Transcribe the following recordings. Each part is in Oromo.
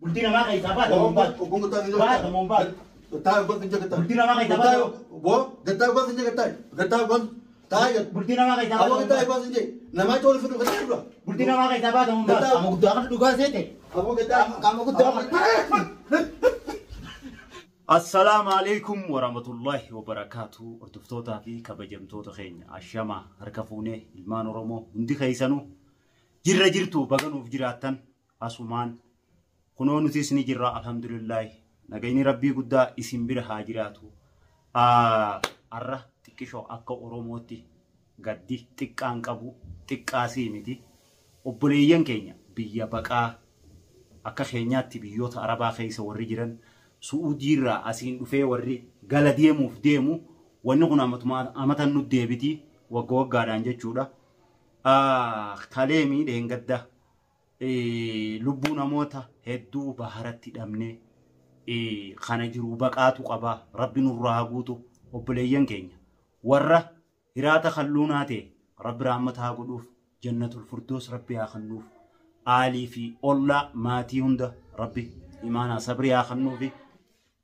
Bultii namaa keessaa baata moo hin baatu? Obbo Gataa Baata moo hin baatu? Gataa Gataa Bultii namaa keessaa baata moo? Bo Gataa Gataa Gataa Gataa Bultii namaa keessaa Aboo baata moo hin Gataa baatu? Gataa Gataa Namaa tola fidu Gataa dura. Bultii namaa keessaa baata moo hin baatu? Gataa. Qaama guddaa kana dhugaa seete. Aboo Gataa Qaama guddaa kana. Assalaamu alaikum warahmatullahi wabarakaatu. Hordoftootaa fi kabajamtoota keenya ashamaa harka fuunee ilmaan Oromoo hundi keessanuu jirra jirtu baganuuf jiraattan asumaan kunoo nutis ni jirra alhamdulillahi nagayni rabbii guddaa isin bira haa jiraatu. Har'a xiqqishoo akka Oromootti gaddi xiqqaan qabu xiqqaasii miti. Obboleeyyan keenya biyya baqaa akka keenyaatti biyyoota Arabaa keessa warri jiran Su'uudiirraa asiin dhufee warri gala deemuuf deemu wanni kun amatan nu deebiti wagga waggaadhaan jechuudha. Kalee miidheen gadda lubbuu namoota hedduu baharatti dhabnee kana jiru baqaatu qaba rabbi nurraa haa guutu obboleeyyan keenya warra hiraata kalluunaa ta'e rabbi rahmata haa godhuuf jannatul firdoos rabbi haa kennuuf aalii fi ollaa maatii hunda rabbi imaanaa sabrii haa kennuufi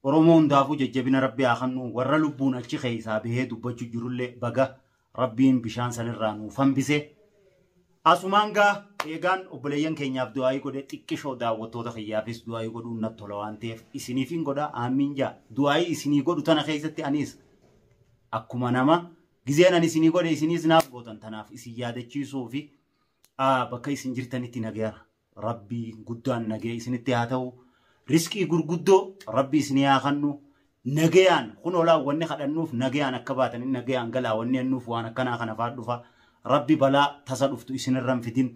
Oromoo hundaafuu jajjabina rabbi haa kennu warra lubbuun achi keessaa bahee dubbachuu jirullee baga rabbiin bishaan sanirraa nuuf hambise. Asumaan gaa eegaan obboleeyyan keenyaaf du'aayii godhe xiqqishoo daawwattoota kiyyaafis du'aayii godhuun natti tola waan ta'eef isiniif hin godha aamiin jaa du'aayii isinii godhu tana keessatti anis akkuma nama gizeen ani isinii godhe isiniis naaf gootan tanaaf isin yaadachiisuu fi bakka isin jirtanitti nageera rabbii guddaan nagee isinitti haa ta'u riskii gurguddoo rabbi isinii haa kennu nagayaan kun olaa wanni kadhannuuf nagayaan akka baatanii nagayaan galaa wanni ennuuf waan akkanaa kana fa'aa dhufa rabbi balaa tasa dhuftu isinirra hin fidin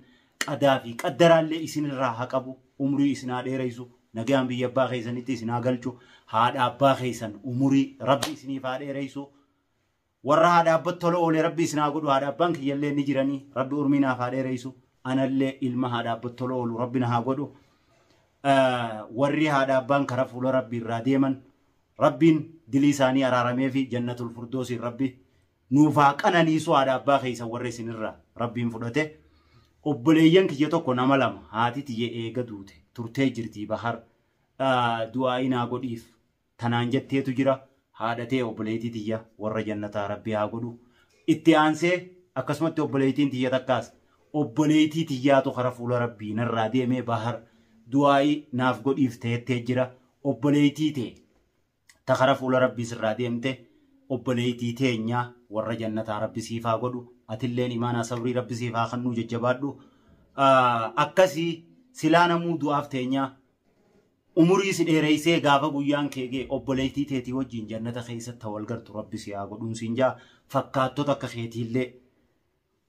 qadaa fi qaddaraallee isinirraa haa qabu umurii isin haa dheereysu nagayaan biyya abbaa keessanitti isin haa galchu haadha abbaa keessan umurii rabbi isiniif haa dheereysu warra haadha abbatti tola oole rabbi isin haa godhu haadha abbaan kiyyallee ni jiranii rabbi urmii naaf haa dheereysu anallee ilma haadha abbatti tola oolu rabbi na haa godhu warri haadha abbaan karaa fuula rabbi irraa deeman rabbiin dilii isaanii araaramee fi jannatul firdoosiin rabbi nuuf haa qananiisu haadha abbaa keessan warra isinirraa rabbiin fudhate obboleeyyan kiyya tokko nama lama haati tiyya eega duute turtee jirtii bahar du'aa inaa godhiif tanaan jetteetu jira haadhatee obboleettii tiyya warra jannataa rabbi haa godhu itti aansee akkasumatti obboleettiin tiyya takkaas obboleettii tiyyaatu kara fuula rabbii narraa deemee bahar du'aa'ii naaf godhiif teettee jira obboleettii tee ta kara fuula rabbii sirraa deemte obboleettii teenyaa warra jannataa rabbi siif haa godhu atilleen imaanaa sabrii rabbi siif haa kennuu jajjabaadhu akkasii silaa namuu du'aaf teenyaa umurii si dheereysee gaafa guyyaan kee ga'e obboleettii teetii wajjin jannata keessatti wal gartu rabbi si haa godhuun siin jaa fakkaattota akka keetiillee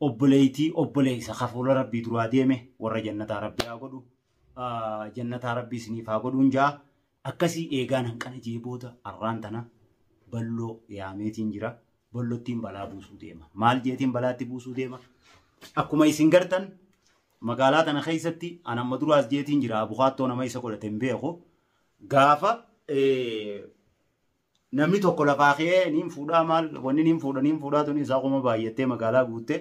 obboleettii obboleessa ka fuula rabbii duraa deeme warra jannataa rabbi haa godhu jannataa rabbi isiniif haa godhuun jaa akkasii eegaan hanqana jee booda arraan tana balloo yaameetiin jira ballottiin balaa buusuu deema maal jeetiin balaatti buusuu deema akkuma isin gartan magaalaa tana keessatti an amma duraas jeetiin jira abukaattoo nama isa godhate hin beeku gaafa namni tokko lafaa ka'ee niin fuudhaa maal wanni niin fuudha niin fuudhaa tuni isaa qoma baay'attee magaalaa guutte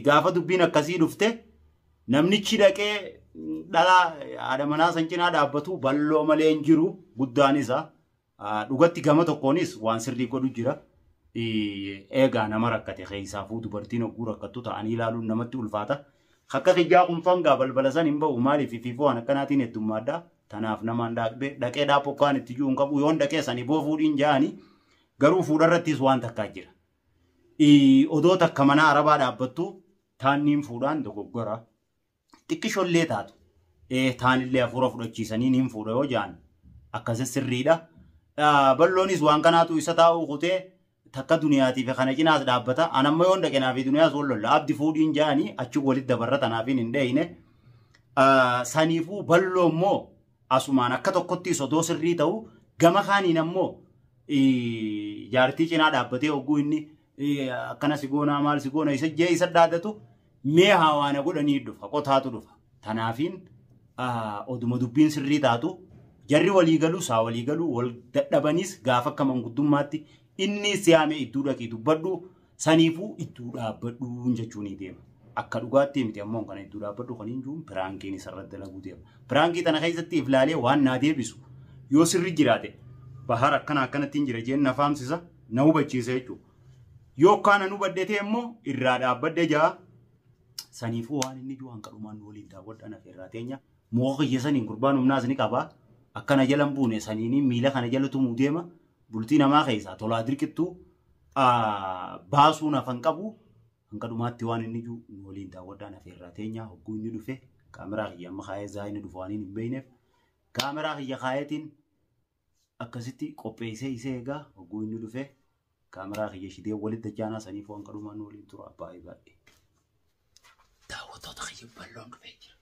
gaafa dubbiin akkasii dhufte namnichi dhaqee dhalaa haadha manaa san cinaa dhaabbatu balloo malee hin jiru guddaan isaa dhugatti gama tokkoonis waan sirrii godhu jira. Eegaa nama rakkate keessaafuu dubartiin hogguu rakkattu ta'anii ilaaluun namatti ulfaata. Akka kijjaa kun fangaa balbala san hin ba'u maaliif fiifoo waan akkanaatiin heddummaadha. Tanaaf namaan dhaqee dhaapokkaan itti jiru hin qabu yoon dhaqee sanii boo fuudhiin ja'anii garuu fuudharrattis waan takkaa jira. Odoo takka mana arabaa dhaabbattu taanniin fuudhaan dogoggora. Xiqqishollee taatu. Taanillee hafuura fudhachiisanii niin fuudha yoo ja'an akkasi sirriidha. Balloonis waan kanaatu isa taa'uu kutee takka duniyaatiif kana cinaas dhaabbata. An amma yoon dhaqe naaf duniyaas wal lolla. Abdi fuudhiin ja'anii achi walitti dabarra tanaafiin hin dheeyne. Saniifuu balloo immoo asumaan akka tokkotti odoo sirrii ta'u gama kaaniin ammoo jaartii cinaa dhaabbatee hogguu inni akkana si goonaa maal si goona isa jee isa dhaadatu mee hawaana godhanii dhufa qotaatu dhufa. Tanaafiin oduma dubbiin sirrii taatu jarri walii galuu saa walii galuu wal dadhabanis gaafa akka manguddummaatti inni siyaame idduu dhaqii dubbadhu saniifuu idduu dhaabbadhu jechuun ni deema. Akka dhugaatti miti ammoo kana iddoo dhaabbadhu kan hin jiru piraankiin isarratti dalaguu deema. Piraankii tana keessatti iflaalee waan naa deebisu yoo sirri jiraate Bahar akkana akkanatti hin jira jeen na faamsisa na hubachiisa jechuudha. Yoo kaana nu baddete immoo irraa dhaabbadde jaa saniifuu waan inni jiru hanqa dhumaan nu waliin daawwadhaan afeerraa teenya. Muka kiyya saniin gurbaan humnaas ni qaba. Akkana jala hin buune saniin miila kana jala tumuu deema. Bultii namaa keessaa tolaa dirqittuu baasuun hafan qabu. Hanga dhumaatti waan inni jiru nu waliin daawwadhaan afeerraa teenya. Hogguu inni dhufe kaameraa kiyya amma kaayee zaa inni dhufu waan hin beekneef kaameraa kiyya kaayeetiin akkasitti qopheessee isee egaa hogguu inni dhufe kaameraa kiyya shidee walitti dachaanaa saniif waan kadhumaan nu waliin tura baay'ee baay'ee. Daawwattoota kiyya bal'oon dhufee jira.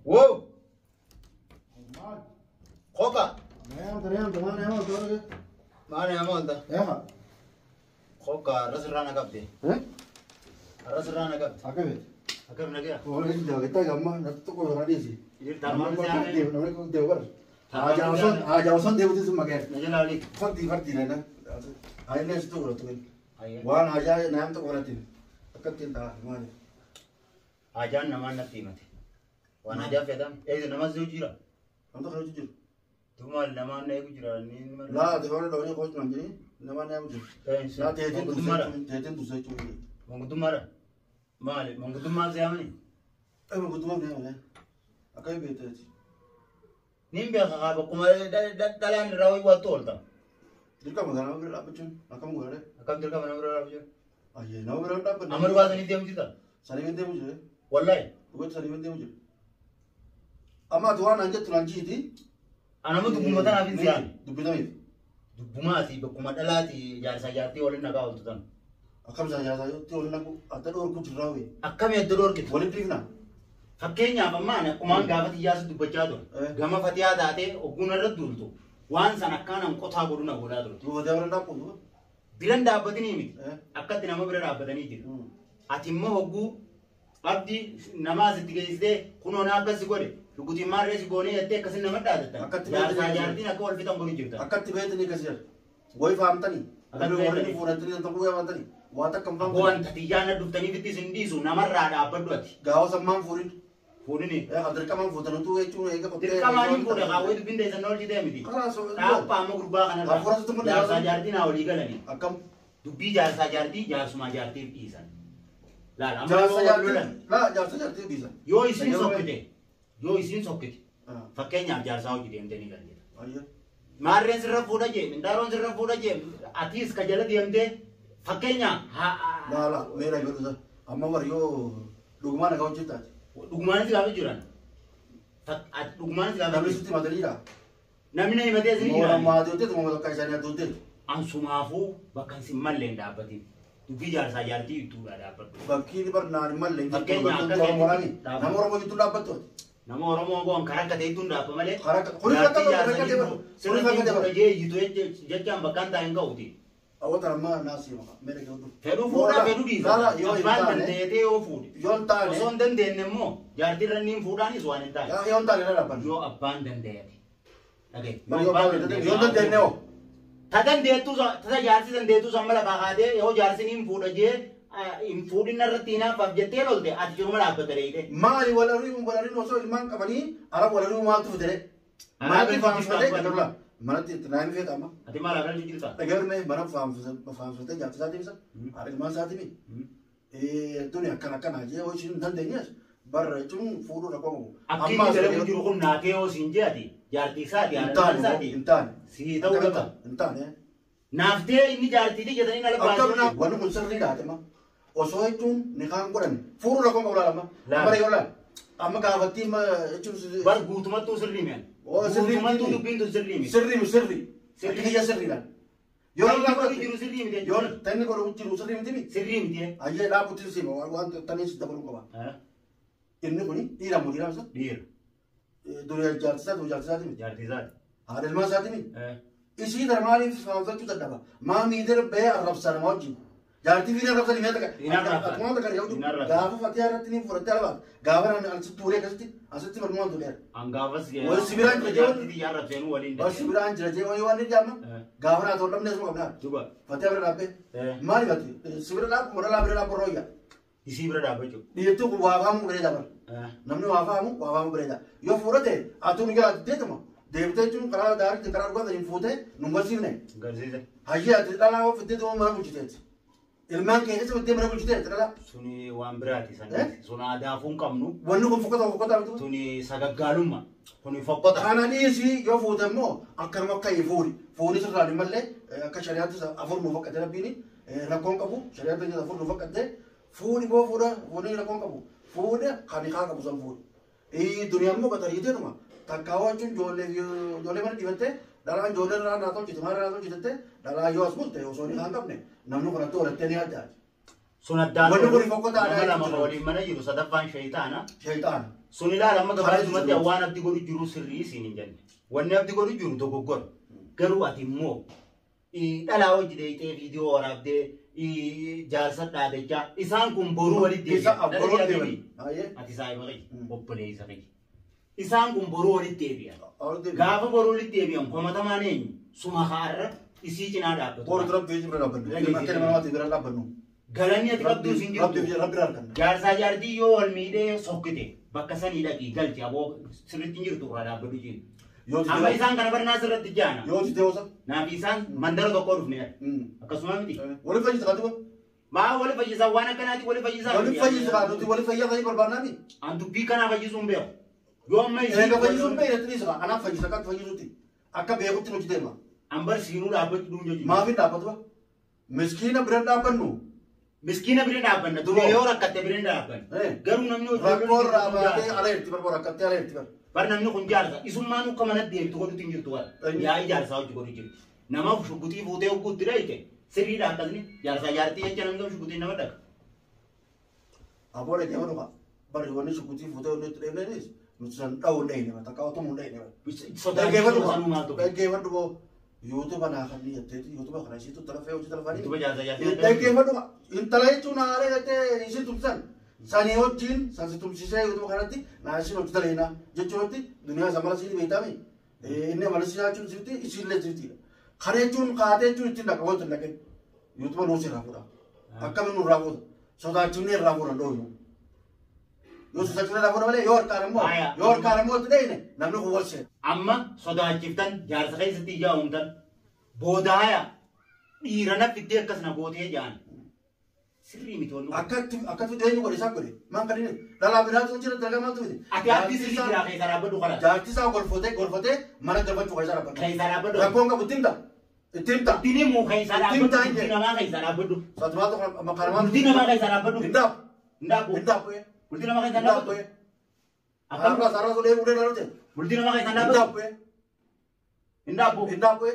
Wow! Qoqa! Maal nama wanta? Qoqa arras irraa na qabde. Arras irraa na qabde. Akkam nagaya? Na jala olii. Waan hajaa naam tokko irratti akkatti ta'a maali? Hajaan namaan natti himate. Waan hajaa fedhan. Eessa namas jiru jira? Wanta kana jiru. Duuba namaan na eegu jira. Laa ati faana dhawanii qoos naan jedhee namaan na eegu jiru. Laa teetiin dursee jechuudha. Manguddummaadha. Maali? Manguddummaaf si'amani? Manguddummaaf ni amane. Akkami beekteeti? Nin beeka kaa bakkuma dhalaan irraa wayii waattu oolta. Dirqama kana nama bira dhaabbachuun akkam godhare? Akkam dirqama nama bira dhaabbachuun? Ayyee nama bira dhaabbanne. Amma dhugaa saniif deemu jirta? Saniif deemu jire. Wallaahi. Dhugatti saniif deemu jire. Amma ati waan naan jettu naan jiiti. Anama dubbuma tanaaf hin si'an. Dubbitamiif. Dubbuma asii bakkuma dhalaati jaarsaa jaartii waliin nagaa ooltu tan. Akkam isaa jaarsaa jaartii waliin naqu adda dhoorku jirraa wayii. Akkami adda dhoorkitu? Walitti dhiifna. Fakkeenyaaf amma ani akkumaan gaafa xiyyaasa dubbachaa ture. Gama fatiyaa taatee ogguun irra duultu waan san akkaan qotaa godhu na godhaa turte. Duuba fatiyaa bira dhaabbattu. Biran dhaabbatanii miti. Akkatti nama bira dhaabbatanii jiru. Ati immoo hogguu abdii namaa asitti geessitee kunoo na akkas godhe shugutiin maarree si goonee jettee akkasin nama dhaadatta. Jaarsaa jaartiin akka wal fixan godhu jirta. Akkatti beektanii akkas jedhu. Wayi faamtanii. Warri fuudhatanii ta'uu yaamtanii. Waan takka hin faamtanii. Waan tatiyyaan dhuftaniif itti isin dhiisu namarraa dhaabbadhu ati. Gaafa sammaan fuudhin. Fuudhini. Dirqamaan fuutan utuu jechuun eega qottee. Dirqamaan hin fuudhe kaawwee dubbiin teessan oolchi ta'e miti. Dhaabbaa amma gurbaa kanarraa. Jaarsaa jaartii naa walii galanii. Akkam. Dubbii jaarsaa jaartii jaarsumaa jaartiif dhiisan. Laala amma Jaarsa jaartii. Laa jaarsa jaartii dhiisan. Yoo isin sokkite. Yoo isin sokkite. Fakkeenyaaf jaarsaa hojii deemtee ni galchita. Maarreen sirra fuudha jee, mindaaroon sirra fuudha jee, atiis ka jala deemtee fakkeenyaaf. Laala meera yoo amma war yoo dhugumaan akka hojjetaati. Dhugumaanis gaafa jiran. Dhugumaanis gaafa Namni sitti himataniidha. Namni na himatee isin jira. Moora maatii hojjetu moora tokko isaanii adda hojjetu. Ansumaafuu bakka hin mallee hin dhaabbatin. Dubbii jaarsaa jaartii ittuudha dhaabbadhu. Bakki barnaan hin malle hin Fakkeenya akka jirtu. Nama Oromoo jidduun dhaabbattu. Nama Oromoo boon karaa akka ta'e ittuun dhaabba malee. Kunis akka ta'e karaa akka ta'e Sirriitti fuudha jee iyyitu jechaan bakka hin taa'in ga'uti. Awwaata amma naasii maka meera keewwatu. Fedhuu fuudhaa fedhuu dhiisa. Abbaan dandeetee yoo fuudhe. Yoo hin taane. Osoo hin dandeenye immoo jaartii irra inni fuudhaanis waan hin taane. Yoo hin taane na dhaabbanne. Yoo abbaan dandeete. Dhagaye. Yoo dandeenye hoo. Ta dandeettuu tasa jaarsi dandeettuu san lafaa kaatee yoo jaarsi hin fuudha jee hin fuudhin irratti hinaaffaaf jettee lolte ati jiruma dhaabbata reeyite. Maali wal ariin osoo ilmaan qabanii ara wal ariin maaltu fidere? Maaltu faamfatee galuula? Manatti naayim feeta amma. Ati maal agarsiisu jirta? Dhageerme mana faamfatee jaarsa isaatii ibsa. Haadha ilmaan isaatii mi? Tuni akkana akkana jee hojii hin dandeenyees barra jechuun fuudhuu rakkoo qabu. Akki inni dalagu jiru kun naatee yoo siin jeati jaartii isaati haadha ilmaan isaati. Hin taane. Sii ta'uu qaba. Hin taane. Naaftee inni jaartiitii jedhanii nala baasuu. Wanni kun sirrii dhaate ma. Osoo jechuun ni kaan godhan fuudhuu rakkoo qabu laala amma. Amma yoo laala. Amma gaafattii jechuun. Bar guutumattuu sirrii mi'an. Guutumattuu dubbiin tun sirrii miti. Sirrii sirrii. Sirrii kiyya sirriidha. Yoo Tanni godhu jiru sirrii miti. Yoo tanni godhu jiru sirrii miti mi? Sirrii miti. Ayyee dhaabutti siima waan tanni si dabaluu qaba. Inni kuni dhiira moo dhiira isa? Dhiira. Dura jaartisaa dura jaartisaati miti. Jaartisaati. Haadha ilmaan isaati miti. Isii tana maaliif faanfachuu dadhaba? Maa miidhagina bahee arrabsaa nama wajjin. Jaartii fi arrabsan himee takka. Akkuma takka yoo gaafa fatee irratti ni fudhattee alabaata. Gaafa naan asitti tuulee akkasitti asitti mormumaan tuulee. Angaafas Wal si biraan jira jee waliin. Wal si biraan jira jee waan ni jaama. Gaafa naa tollamne asuma qabnaa. Fatee bira dhaabbee. Maali bati? Si bira dhaabbu modalaa bira dhaabbu rooyya. Isii bira dhaabbachuu. Dhiirtuu kun waa faamuu bareeda bara. Namni waa faamu waa faamuu bareeda. Yoo fudhate atuun gara deetuma. Deebitee jechuun karaa daarii karaa dhugaa hin fuutee nu barsiifne. Garsiise. Hayyee ati dhalaa of iddoo mana bulchiteeti. Ilmaan kee keessa iddoo mana bulchiteeti dhalaa. Suni waan biraati sanii. Sun aadaafuu hin qabnu. Wanni kun fokkota fokkota miti. Tuni sagaggaalummaa. Kuni fokkota. Kana dhiisii yoo fuute immoo akkanuma akka hin fuuni. Fuuni sirraan hin mallee akka shari'aatti afur nu fokkate rabbiin rakkoon qabu shari'aatti afur nu fokkate fuuni boo fuudha fuuni rakkoon qabu fuudha kan hiikaa qabu san fuuni. Duniyaan immoo qaxariiteetuma. Takkaawwa jechuun ijoollee mana dhiifattee dhalaan ijoollee irraa naa tolchite maal irraa tolchite dhalaa yoo as bulte osoo ni kan qabne namni kun itti oolattee ni addaati. Sun addaan Wanni kun fokkotaa nama lama waliin mana jiru sadaffaan shayitaana. Shayitaana. Sun ilaala amma gabaabumatti waan abdi godhu jiru sirrii isiin hin jenne. Wanni abdi godhu jiru dogoggora. Garuu ati immoo dhalaa hojii deeyitee viidiyoo waraabdee jaarsa dhaadachaa isaan kun boruu walitti deebi'an. Ati saayiba qaji obboleessa qaji. Isaan kun boruu walitti deebi'an. Gaafa boruu walitti deebi'an komatamaan eenyu suma haarra isii cinaa dhaabbatu. Boru dura bira dhaabbannu. Akka nama namaatti bira dhaabbannu. Galanni ati qabdu isin jirtu. Rabbi arganna. Jaarsaa jaartii yoo wal miidhee sokkite bakka sanii dhaqii galchi aboo sirriitti hin jirtu irraa dhaabbatu jiru. Amma isaan kana barnaa sirratti jaana. Yoo jite hosa. Naaf isaan mandara tokko dhufne. Akkasuma miti. Wali fayyisa kaatuba. Maa wali fayyisaa waan akkanaati wali fayyisaa. Wali fayyisa kaatuti wali fayyaa barbaannaani. An dubbii kanaa fayyisuu hin beeku. Yoo amma isii. Eega fayyisuun beekne dhiisa. Anaaf fayyisa kan fayyisuuti. Akka beekutti nuti deema. An barsiinuu dhaabbachuu dhuun jechuudha. Maaf hin dhaabbatu? Miskiina bira dhaabbannu. Miskiina bira dhaabbanna. Dura yoo rakkatte bira dhaabbanna. Garuu namni hojii. Rakkoo irraa baatee ala irti barbaada rakkattee ala irti barbaada. Bar namni kun jaarsa. Isummaan akka mana deemtu godhutu hin jirtu bara. Yaa'ii jaarsaa hojii godhu jirti. Nama shugguxii fuutee hogguutti dhayite sirriidha akkasni jaarsaa jaartii jecha namni shugguxii nama dhaqa. Aboo dhagee dhufa. Bari wanni shugguxii fuutee hogguutti dhayite nuti san dha'uu dhayine takka otomuu dhayine. Dhaggeeffadhu boo yuutuuba naa kan jetteeti yuutuuba kana isiitu talafee hojii talafanii. Yuutuuba jaarsaa jaartii. Dhaggeeffadhu intala jechuun haaree jettee isii tumsan. Sanii wajjin san si tumsisee yuutuuba kanatti naa isiin hojii taleenaa jechuun duniyaa isa mala siin beekame inni amala si jechuun sifti isiillee siftiidha. Kana jechuun kaatee jechuun ittiin dhaqa wanti dhaqe yuutuuba nuus irraa fuudha. Akkamiin nurraa fuudha? Sodaachifnee irraa fuudha dhooyinu. Yoo sodaachifnee irraa fuudha malee yoo harkaan immoo itti dhayine namni kun wal seena. Amma sodaachiftan jaarsa keessatti ijaa uumtan boodaaya dhiira naffittee akkasuma gootee ja'an. Sirrii miti wanni. Akkatti dheenyu godhe isaan godhe maan kan inni dhalaa biraatu jira dalagaa maaltu miti. Ati abdii sirrii jiraa keessa dhaabbadhu karaa. Jaartii isaa golfatee mana galfachuu keessa dhaabbadhu. Keessa dhaabbadhu. Rakkoon qabu ittiin ta'a. Ittiin ta'a. Ittiin himuu keessa dhaabbadhu. Bultii namaa keessa dhaabbadhu. Satumaatu kanamaan. Bultii namaa keessa dhaabbadhu. Hin dhaabu. Hin dhaabu. Hin dhaabu. Bultii namaa keessa dhaabbadhu. Akkam. Sarara sulee ulee dhalote. Bultii namaa keessa dhaabbadhu. Hin dhaabu. Hin dhaabu. Hin dhaabu.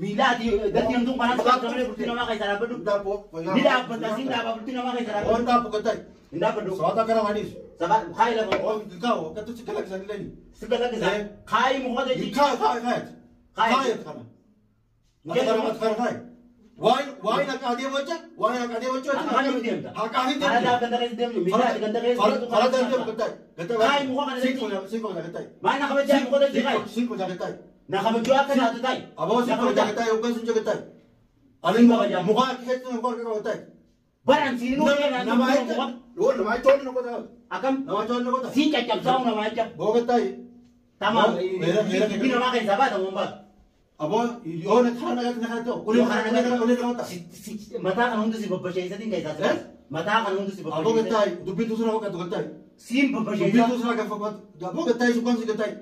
Miilaati gatti hamtuun kanaan sababni bultii namaa keessa dhaabbadhu. Hin dhaabu. Ni dhaabbata siin dhaaba bultii namaa keessa dhaabbadhu. Hin dhaabu gattaay. Hin dhaabbadhu. Sababa kana waanis. Sababa kaayi lafa. Hin kaa'u akkatti si kalaqsan illee. Si kalaqsan. Kaayi mukoota Hin kaa'u kaayi kaayi. Kaayi kana. Kana kaayi. Waa'ee haqaa deemu jecha waa'ee haqaa deemu jecha. Haqaa deemu deemta. Haqaa hin deemtu. Karaa ganda keessa deemu miilaati ganda keessa deemu. Karaa deemu gattaay. Kaayi mukoota kana jechuudha. Siinqoo gattaay. Maal na kabajaa mukoota jechuudha kaayi. Siinqoo gattaay. Na kabajuu akka taatu taayi. Aboo siinqoo gattaay yookaan sun gattaay. Ani muka keessatti muka gattaay. Baraan siinuu nama jecha. Nama jecha wanni noqota. Akkam. Nama jecha wanni noqota. Siin caccabsaa'u nama jecha. Boo gattaay. Tamaam. Dubbii namaa keessaa baata moo baatu. Aboo yoo na karaa nagaatti na ta'u. Ulee karaa Mataa kana hundi si babbasheessatiin keessaa si baasa. Mataa kana hundi si Aboo gattaay dubbiin tuusura fakkaatu gattaay. Siin babbasheessaa. Dubbiin tuusura kan fakkaatu. Aboo gattaay suukaan si gattaay.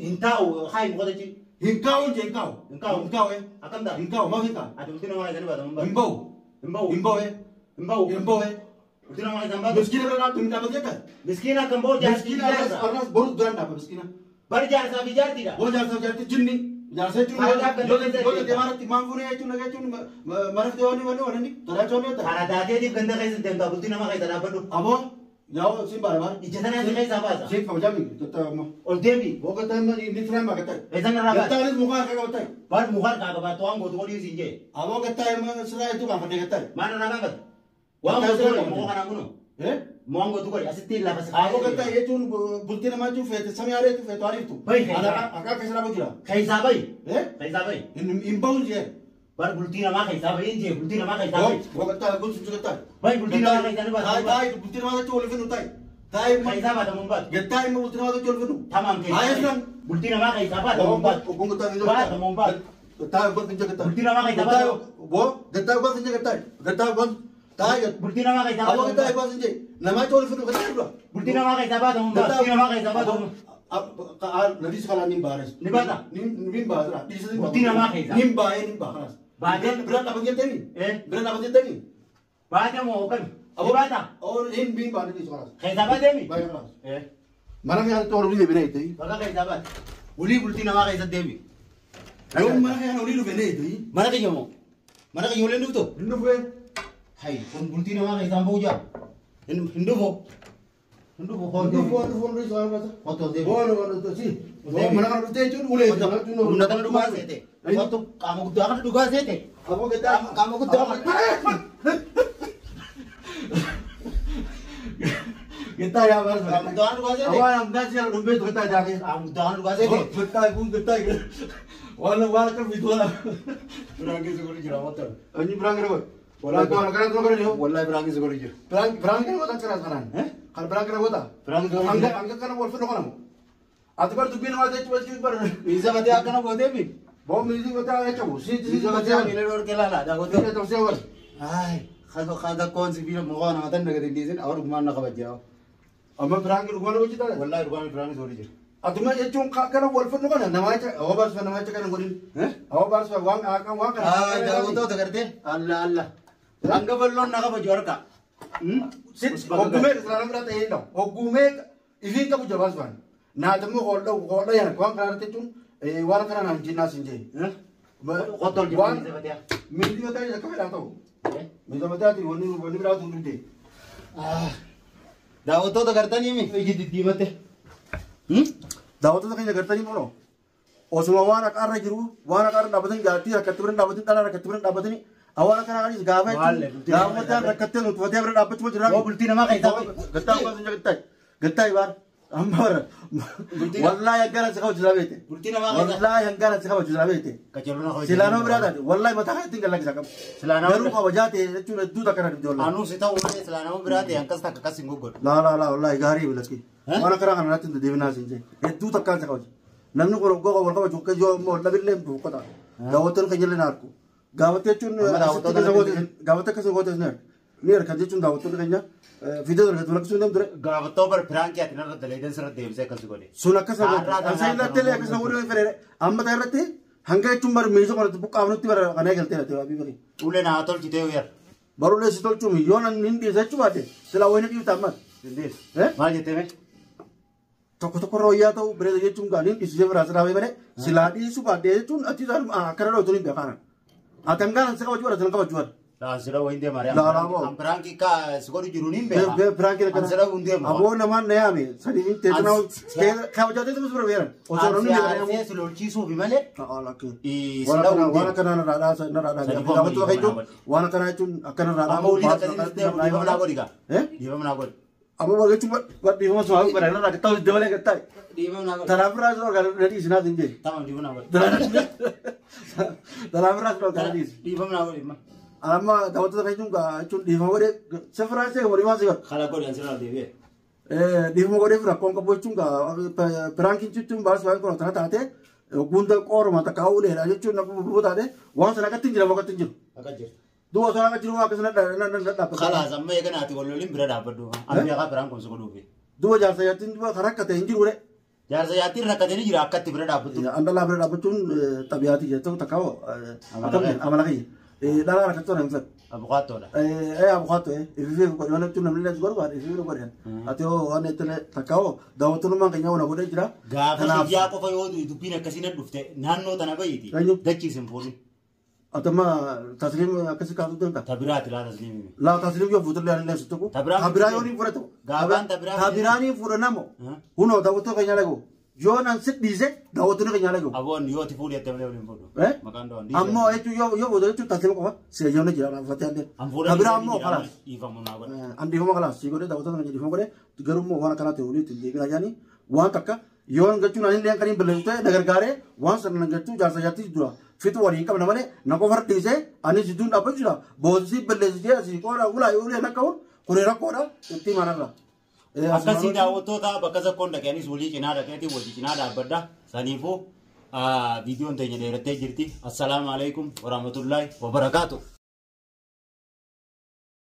Hin taa'u haayi mukoota jechuudha. Hin kaa'u hin kaa'u. Hin kaa'u. Hin kaa'u. Akkam ta'a? Hin kaa'u maaf hin kaa'u? Ati bultii namaa keessatti baata moo Hin ba'u. Hin ba'u. Hin ba'u. Hin ba'u. Hin ba'u. Bultii namaa keessatti baatu. Miskiina bira dhaabdu hin dhaabbatu jecha. Miskiina akkam ba'u jaartii Miskiina jaarsa. arras boru duraan dhaabba miskiina. Bari jaarsaa fi jaartiidha. Boo jaarsaa fi jaartii jinni. Jaarsa jechuun yoo deemaarratti maan fuunee jechuun nagaa jechuun maraftee waan waan waan inni toraa jechuun yoo ta'e. Karaa taateetiif ganda keessa deemtaa bultii namaa keessa dhaabbadhu. Aboo Yaa siin baara baara. Ija tanaa si keessaa baasa. Siin kabajami gattaa amma. Ol deemi. Boo gattaa amma inni firaan baa gattaa. Eessan irraa baasa? Gattaa anis mukaa harkaa qabattaa. Baal mukaa harkaa qabaattu waan gootu godhii siin jee. Aboo gattaa amma sirraa hedduu gaafadhe gattaa. Maal irraa gaafata? Waan gootu godhi muka kanaan kunoo. Waan gootu godhi asitti lafa si Aboo gattaa jechuun bultii namaa jechuun feete samii areetu feetu ariiftu. Bahi keessaa. Akka keessa dhaabuu jira. Keessaa bahi. Keessaa bahi. Hin bahuun jee. Bar bultii namaa keessaa bahi jee bultii namaa keessaa bahi. Boo gattaa bultii gattaa. Bahi bultii namaa keessaa ni baasa. Taa'ii bultii namaa jechuun wal finnu taa'ii. Taa'ii Keessaa baata mun baatu. Gattaa immoo bultii namaa jechuun wal finnu. Tamaam keessaa. Bultii namaa keessaa baata mun baatu. Baata mun baatu. Gattaa gosa gattaa. Bultii namaa keessaa baata. Boo gattaa gosa gattaa. Gattaa gosa. Taa'ii. Bultii namaa keessaa Aboo baata. gattaa gosa jee. Namaa jechuun wal finnu gattaa dura. Bultii namaa keessaa baata mun baatu. Bultii namaa keessaa baata mun. Nadiis kalaa ni baares. Ni baata? Ni baasa. Bultii namaa keessaa. Ni baay'ee ni baasa. Baatee? Bira dhaaban jettanii? Bira dhaaban jettanii? Baatee moo kami? Ni baata? Hin biin baate dhiisu kalaas. Keessaa baateemi? Baay'ee kalaas. Mana keessatti olii deebinee jettee. Bakka keessaa baate. Olii bultii namaa keessatti deebi. Yoo mana keessatti olii dhufee jettee. Mana kiyya moo? Mana kiyya oliin dhuftu? Hin dhufee. Hayi kun bultii namaa keessaan ba'u jaa. Hin dhufu. Hin dhufu Hin dhufu dhufu dhiisu kalaas. Otoo deebi. Boon si. Mana kana dhuftee jechuun ulee. Humna kana dhugaa seete. Otoo qaama guddaa kana dhugaa seete. Aboo gattaa. Qaama guddaa kana. Gattaa yaa baasa. Qaama guddaa kana dhugaa seete. Aboo amdaa si dhumbee gattaa jaakee. Qaama guddaa kana dhugaa seete. Gattaa kun gattaa waan waan akka bituu Biraan keessa godhu jira otoo. Anyi biraan gara godhu. Wallahi kana kana godhu yoo. Wallahi biraan keessa godhu jira. Biraan biraan gara godha kana kanaan. Kan biraan gara godha. Biraan keessa godhu Hanga jira. hanga kana wal fidhu kana moo. Ati bar dubbiin waa jechuun jechuun bar. Miisa batee akkana gooteefi. Boo miisi batee jechuun si si Miisa batee miila dhorkee laala daawwatee. Si ta'u si wal. Ay, kada koon sibiila mukaa nama tan nagate dhiisin awwa dhugumaan na kabajjaa. Amma biraan gara godhu hojjetaa. Wallahi dhugumaan biraan keessa godhu jira. Atuma jechuun kana wal fidhu kana namaa jecha awwa baarsa namaa jecha kana godhin. Awwa baarsa waan waan kana. Ay, daawwattoota gartee. Alla alla. Hanga bal'oon na kabaju harka. Hoggumee islaama bira ta'ee hin dhabu. Hoggumee ifiin qabu jabaas waan. Naatamuu hoolda hoolda yana waan kana irratti jechuun waan kana naan jinnaas hin jee. Qottol Waan jiru miisa batee. miilli mataa akka fedhaa ta'u. Miilli mataatiin wanni wanni biraatu hin dhufte. Daawwattoota gartanii mi? Iji diddiimatte. Daawwattoota keenya gartanii kunoo osuma waan haqaarra jiru waan haqaarra dhaabbatanii jaartii rakkatti bira dhaabbatanii dhalaa rakkatti bira dhaabbatanii awwaala kana kanis gaafa Waalle, jechuun gaafa mataan rakkattee nu tufatee bira dhaabbachuu jira. Boo bultii namaa keessaa bahi. Gattaa gosa gattaa gattaa ibaar amma bara wallahi hangana si kabaju silaa beekte. Bultii namaa keessaa. Wallahi hangana si kabaju silaa beekte. Qacaruu na kabaju. Silaanoo biraa taate wallahi mataa kanatti hin gallakisa qabu. Silaanoo Garuu bira- kabajaa ta'e jechuun hedduu takka na dhibde wallahi. Anuu si ta'uu malee silaanoo biraa ta'e akkas takka akkas hin goggodhu. Laa laa laa wallahi gaarii bilakki. Waan akkanaa kana natti hin deebinaa siin jee. Hedduu takkaan si kabaju. Namni kun waggaa wal kabaju akka yoo immoo dhabillee hin duuqqata. Daawwattoonni keenya illee na argu. Gaafattee jechuun Amma daawwattoota natti gaafattee akkasii gootes ni arga. Ni arga jechuun daawwattoonni keenya fidee dargatu lakkisuu hin danda'u. Gaafattoo bar piraankii ati narra daleedan sirra deebisee akkas godhe. Sun akkas Har'aa Ansa irratti illee akkas godhuu fedhe amma ta'e irratti hanga jechuun bar meeshaa kanatti buqqaafnutti bara kana eegaltee dha ta'e abii Ulee naa tolchitee uyar. Baruulee si tolchuun yoo nan hin dhiisa jechuu baate silaa wayina dhiifta ammas. Dindees. Eh? Maal jettee mee? Tokko tokko irra wayyaa ta'u bireeda jechuun gaariin dhiisisee biraa silaa wayii malee silaa dhiisuu baadhee jechuun ati isaan akkana dhootu hin beekanan. Ati hangaan si kabajuu barate kabajuu barate. Laa sira wayin deema ree. Laa, laa, boo. An piraankii ka si godhu jiru niin beeka. Piraankii An sira hin deemu. Aboo namaan na yaame sadii teessuma kabajaa teessuma sura beeran. Osoo An namni si beekan aarsee si lolchiisuufi malee. Waan akkanaa narraa dhaasa narraa dhaasa. Sadi koo Gaafachuu amma jechuun waan akkanaa jechuun akkana narraa Amma olii akkasiin deemu dhiifama naa godhi gaa. Dhiifama naa godhi. Amma wal jechuun dhiifama sumaa bara narraa ta'u dabalee gattaa'e. Dhiifama naa godhi. Tanaaf irraa sun orgaan dhadhii sinaaf hin jee. Tamam dhiifama naa godhi. Tanaaf irraa sun orgaan dhadhii. Dhiifama naa godhi. Amma daawwattoota jechuun jechuun dhiifama godhee sifraa see walii waan si godha. Kala godhi an sirraa deebi'e. Dhiifama godhee fi rakkoon qabu jechuun piraankiin jechuun baasii baay'ee kun tana taate gunda qooruma takka uleedha jechuun nama bubbuu taate waan sana akkatti hin jira akkatti hin jiru. Akka jirtu. Duuba osoo akka jiru akkasuma dhaabbata. Kalaas amma eegana ati wal loliin bira dhaabbadhu. An beekaa biraan kun si godhuufi. Duuba jaarsa yaattiin duuba kan rakkate hin jiru. Jaarsa yaattiin rakkatanii jira akkatti bira dhaabbattu. An dhalaa bira dhaabbachuun xabiyaati jechuun takka amala kiyya. Dhalaa rakkattuu hin fedhu. Abukaattoodha. Abukaatto ififee godhe waan jechuun namni illee godhu waan ififee godhe. Ati hoo waan itti takka hoo daawwattoonni keenya waan godhee jira. Gaafa xiyyaa qofa yoo dubbiin akkasii na dhufte naannoo tana bahiiti. Eenyu? Dachiis hin fuudhin. Atama tasliim akkasii kaasuu danda'a. Tabiraati laa tasliimimi. Laa tasliim yoo fuutullee ani leessu tokko. Tabiraa Tabiraa yoo ni fudhatu. Gaafaan tabiraa Tabiraa ni fudhanamo. Hunoo daawwattoota keenya lagu. Yoo nan si dhiise daawwattoonni keenya lagu. Aboon yoo ati fuudhi jettee malee waliin fuudhu. Eh? Maqaan dawaan Ammoo jechuun yoo fuudhu jechuun tasliima qofa si eeyyamni jira fatee illee. An fuudhan Tabiraa ammoo kalaas. Dhiifamu naa godha. An dhiifama kalaas si godhee daawwattoota keenya dhiifama godhee garuu immoo waan akkanaa ta'e walitti hin deebiin ayyaani waan takka yoo gachuun ani illee kan hin balleessu ta'e na gargaaree waan sana na gachuu jaarsa jaartii dura fitu waliin qabna malee na qofa dhiisee ani jidduun dhaabbachuu jira boosisii balleessitee asii qoodha ulaa ulee nakka kuni rakkoodha itti manarra. Akkasii daawwattoota bakka zakkoon dhaqeenis walii cinaa dhaqeeti walii cinaa dhaabbadha. Saniifuu viidiyoon teenya dheerattee jirti. Assalaamu alaikum warahmatullaahi wabarakaatu.